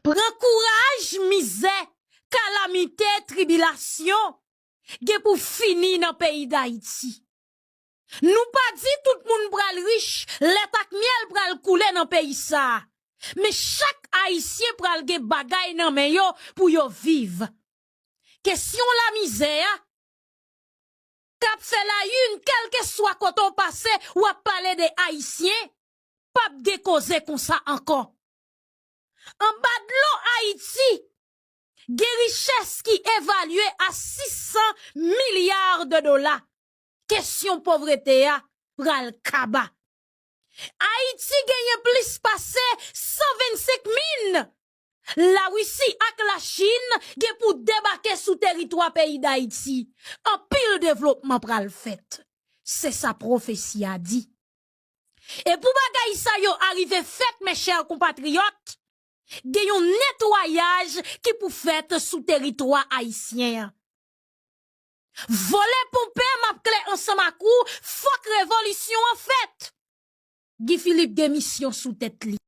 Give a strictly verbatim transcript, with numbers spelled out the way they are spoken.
Pran kouraj, mizè, kalamite, tribilasyon gen pou fini nan peyi Dayiti. Nou pa di tout moun pral rich, lèt ak myèl pral koule nan peyi sa a. Men chak Ayisyen pral gen bagay nan men yo pou yo viv. Kesyon lamizè a k ap fè layune, kèlkeswa kote w pase, w ap pale de Ayisyen, p ap gen koze konsa ankò. Anba dlo Ayiti, gen richès ki evalye a sis san milya de dola. Kesyon povrete a pral kaba. Ayiti genyen plis pase san vennsenk min. Larisi ak Lachin gen pou debake sou teritwa peyi Dayiti. Anpil devlopman pral fèt. Se sa pwofesi a di. E pou bagay sa yo arive fèt, mes chers compatriotes, gen yon netwayaj ki pou fèt sou teritwa ayisyen an. Vòlè ponpè, m ap klè ansanm ak ou, fòk revolisyon an fèt. Guy Philippe gen misyon sou tèt li.